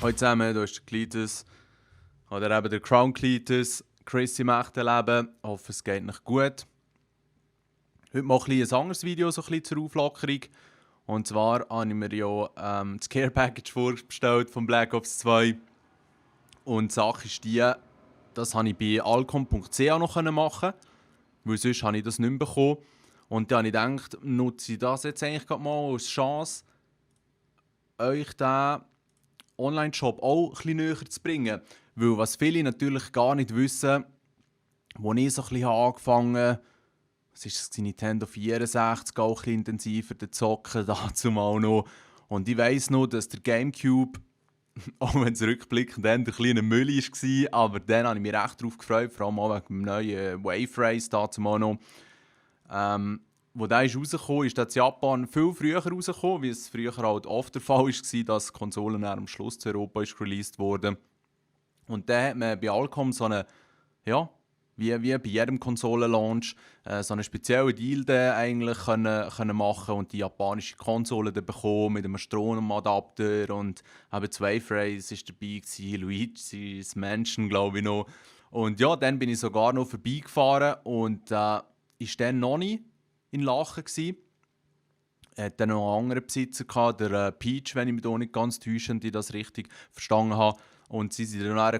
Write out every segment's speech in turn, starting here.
Hallo zusammen, hier ist der Cletus. Oder eben der Crown Cletus. Chris im echten Leben. Ich hoffe, es geht nicht gut. Heute mal ein anderes Video so ein bisschen zur Auflockerung. Und zwar habe ich mir ja das Care Package vorgestellt von Black Ops 2. Und die Sache ist die, das konnte ich bei alcom.ch noch machen, weil sonst habe ich das nicht mehr bekommen. Und dann habe ich gedacht, nutze ich das jetzt eigentlich gerade mal als Chance, euch den Online-Shop auch ein bisschen näher zu bringen. Weil was viele natürlich gar nicht wissen, als ich so ein bisschen angefangen habe, was ist das, Nintendo 64, auch ein bisschen intensiver zu zocken, dazu mal noch. Und ich weiss noch, dass der Gamecube, auch wenn es rückblickend ein kleiner Müll war, aber dann habe ich mich recht darauf gefreut, vor allem auch wegen dem neuen Wave Race dazu mal noch. Wo der rausgekommen ist, in Japan viel früher rausgekommen, wie es früher halt oft der Fall war, dass Konsolen am Schluss zu Europa ist released wurden. Und dann hat man bei Alcom so eine, ja, wie bei jedem Konsolenlaunch, so einen speziellen Deal eigentlich können machen und die japanische Konsole dann bekommen mit einem Stromadapter und eben zwei Frames ist dabei gewesen, Luigi's Mansion glaube ich noch. Und ja, dann bin ich sogar noch vorbeigefahren und ist dann noch nicht in Lachen gsi. Er hat dann noch einen anderen Besitzer gehabt, der Peach, wenn ich mich da nicht ganz täusche, die das richtig verstanden habe. Und sie sind dann eine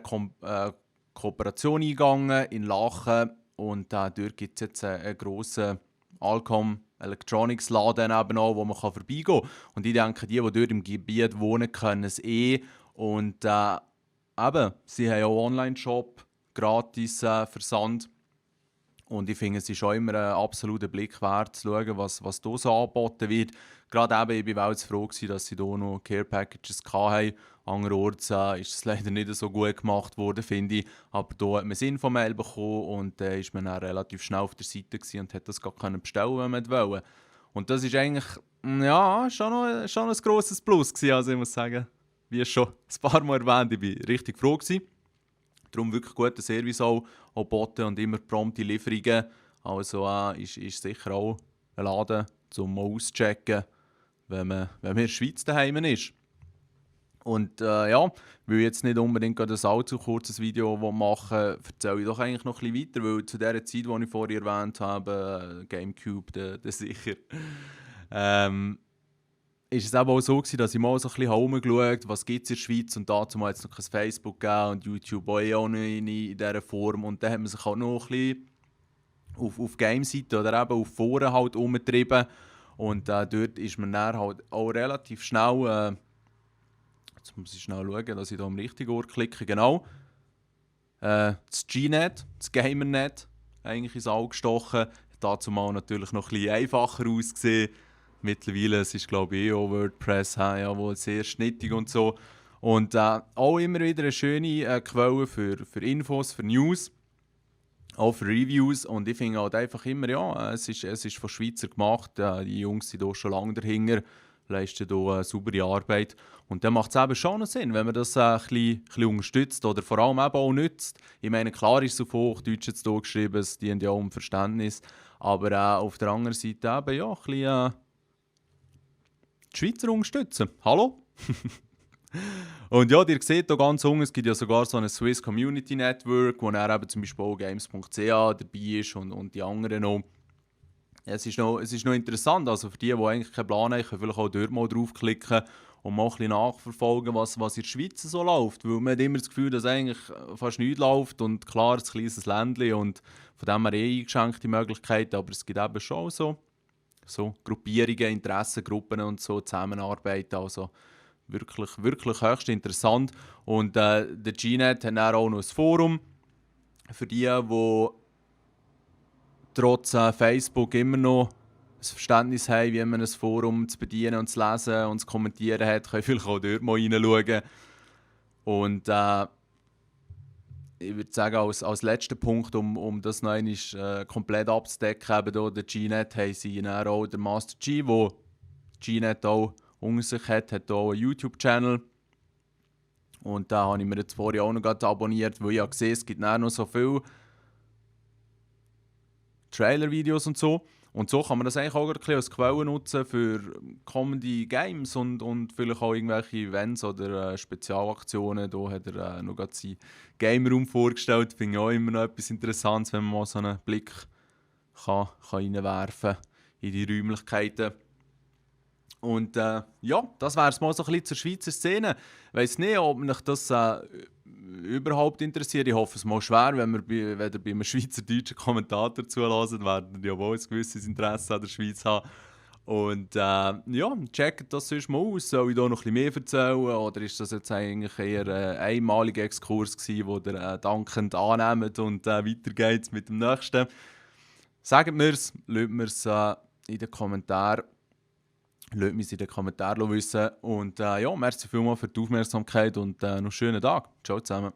Kooperation eingegangen in Lachen und dort gibt es jetzt einen grossen Alcom Electronics Laden eben auch, wo man vorbeigehen kann. Und ich denke, die dort im Gebiet wohnen, können es eh. Und eben, sie haben auch einen Online-Shop, gratis Versand. Und ich finde, es ist auch immer ein absoluter Blick wert, zu schauen, was hier so angeboten wird. Gerade eben, ich war auch froh, dass sie hier noch Care Packages hatten. Andererorts ist es leider nicht so gut gemacht worden, finde ich. Aber hier hat man es informell bekommen und ist man dann relativ schnell auf der Seite und hat das gar bestellen, wenn man wollte. Und das ist eigentlich ja, schon ein grosses Plus gewesen, also ich muss sagen. Wie schon ein paar Mal erwähnt, ich war richtig froh gewesen. Darum wirklich guter Service auch geboten und immer prompte Lieferungen. Also ist sicher auch ein Laden, um mal auszuchecken, wenn man in der Schweiz daheim ist. Und ja, weil ich jetzt nicht unbedingt ein allzu kurzes Video machen will, erzähle ich doch eigentlich noch ein bisschen weiter, weil zu der Zeit, die ich vorher erwähnt habe, Gamecube, der sicher, ist es eben auch so gewesen, dass ich mal so ein bisschen herumgeschaut habe, was gibt es in der Schweiz, und dazu hat es noch kein Facebook gegeben und YouTube auch nicht in dieser Form, und dann hat man sich halt noch ein bisschen auf Gameseiten oder eben auf Foren halt umgetrieben, und dort ist man dann halt auch relativ schnell, jetzt muss ich schnell schauen, dass ich da am richtigen Ort klicke, genau, das Gnet, das Gamernet, eigentlich ins Auge gestochen, dazu mal natürlich noch ein bisschen einfacher ausgesehen. Mittlerweile, es ist glaube ich auch WordPress, ja, wo sehr schnittig und so. Und auch immer wieder eine schöne Quelle für Infos, für News, auch für Reviews. Und ich finde halt einfach immer, ja, es ist von Schweizer gemacht. Die Jungs sind hier schon lange dahinter, leisten hier eine saubere Arbeit. Und dann macht es eben schon Sinn, wenn man das ein bisschen unterstützt oder vor allem eben auch nützt. Ich meine, klar ist es auf Hochdeutsch jetzt hier geschrieben, es dient ja auch um Verständnis. Aber auf der anderen Seite eben, ja, ein bisschen die Schweizer unterstützen. Hallo? Und ja, ihr seht hier ganz unten, es gibt ja sogar so ein Swiss Community Network, wo dann eben zum Beispiel auch Games.ch dabei ist und die anderen noch. Es ist noch interessant, also für die eigentlich keinen Plan haben, können vielleicht auch dort mal draufklicken und mal ein bisschen nachverfolgen, was in der Schweiz so läuft. Weil man hat immer das Gefühl, dass eigentlich fast nichts läuft, und klar, es ist ein kleines Ländchen und von dem her eingeschränkte Möglichkeiten, aber es gibt eben schon so Gruppierungen, Interessengruppen und so, Zusammenarbeit, also wirklich, wirklich höchst interessant. Und der Gnet hat dann auch noch ein Forum für die trotz Facebook immer noch ein Verständnis haben, wie man ein Forum zu bedienen und zu lesen und zu kommentieren hat, können vielleicht auch dort mal reinschauen. Und ich würde sagen, als letzter Punkt, um das noch einmal komplett abzudecken, eben hier der Gnet, haben sie dann auch der Master G, der Gnet auch unter sich hat auch einen YouTube-Channel. Und da habe ich mir jetzt vorher auch noch abonniert, weil ich habe gesehen, es gibt noch so viele Trailer-Videos und so. Und so kann man das eigentlich auch ein bisschen als Quelle nutzen für kommende Games und vielleicht auch irgendwelche Events oder Spezialaktionen. Da hat er noch gerade seinen Game-Raum vorgestellt. Finde ich auch immer noch etwas Interessantes, wenn man mal so einen Blick reinwerfen kann in die Räumlichkeiten. Und ja, das wäre es mal so ein bisschen zur Schweizer Szene. Ich weiss nicht, ob mich das überhaupt interessiert. Ich hoffe es mal schwer, wenn ihr bei einem schweizerdeutschen Kommentator zuhört, werdet ihr ja wohl ein gewisses Interesse an der Schweiz haben. Und ja, checkt das sonst mal aus. Soll ich da noch ein bisschen mehr erzählen? Oder ist das jetzt eigentlich eher ein einmaliger Exkurs gewesen, den ihr dankend annehmt und weiter geht's mit dem nächsten? Sagt mir es, lasst mir es in den Kommentaren. Lasst mich in den Kommentaren wissen. Und ja, merci vielmals für die Aufmerksamkeit und noch einen schönen Tag. Ciao zusammen.